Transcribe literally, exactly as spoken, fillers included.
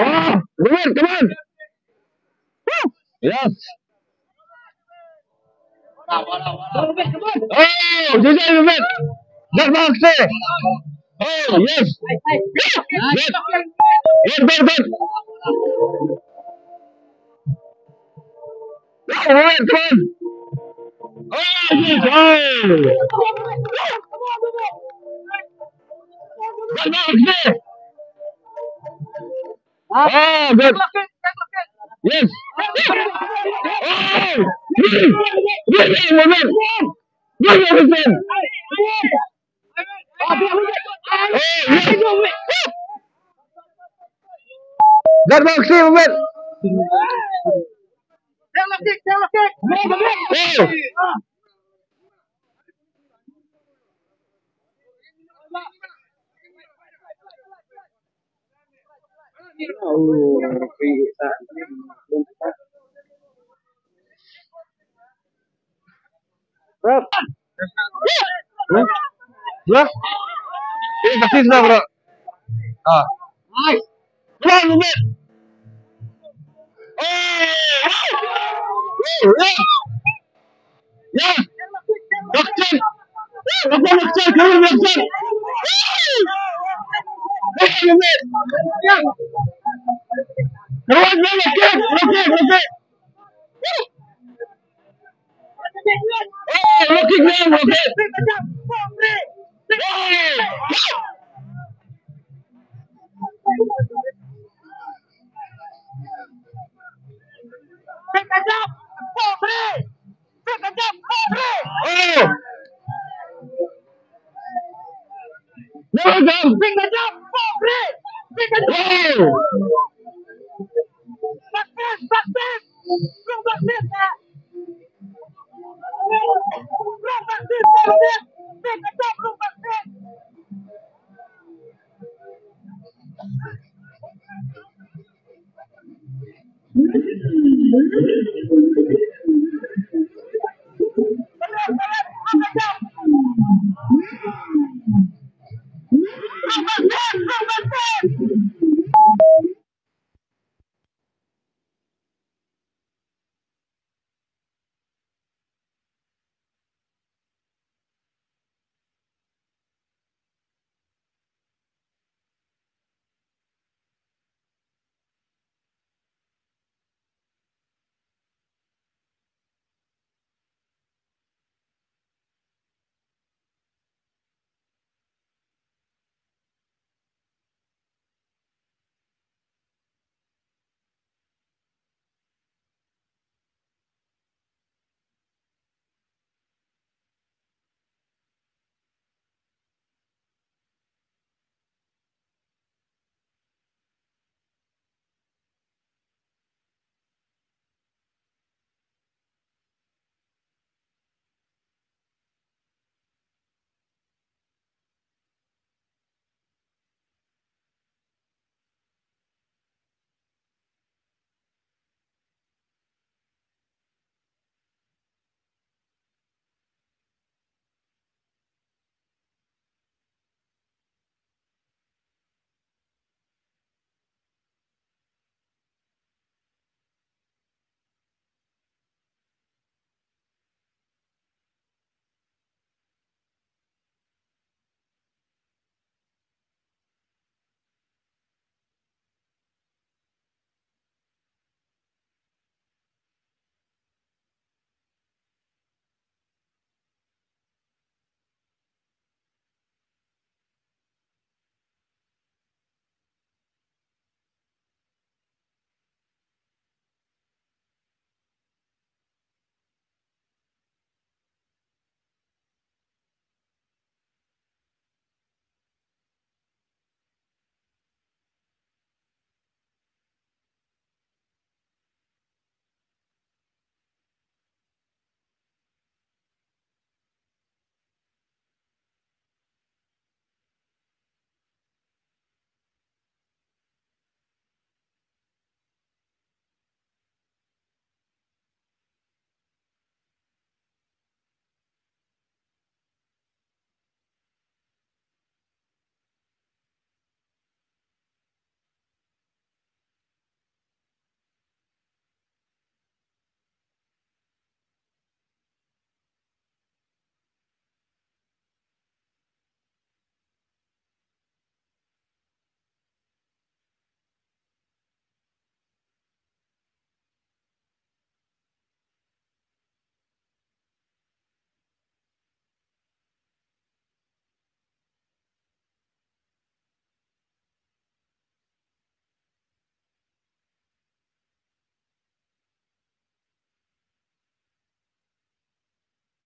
Oh, Bibit, come on. Yes. Oh, J J Bibit. That box there. Oh, yes. Yes. Yes, good, good. Oh, Bibit, come on. Oh, yes. Oh. That box there. Ah, good. Yes. Oh! Yes, yes, yes, yes, yes. Oh, yes. That box here, man. Oh. Ya. Eh, kasih sudah, bro. Ah. Nice. Come on, Ruben. Oh! Oh, yeah. Ya. Bakchan. Bakchan, bakchan, come on, bakchan. Hey, Ruben. Ya. Come on, man, bakchan. Bakchan, bakchan. Oh, low kick, man, low kick. Oh. Oh. No, no. Oh.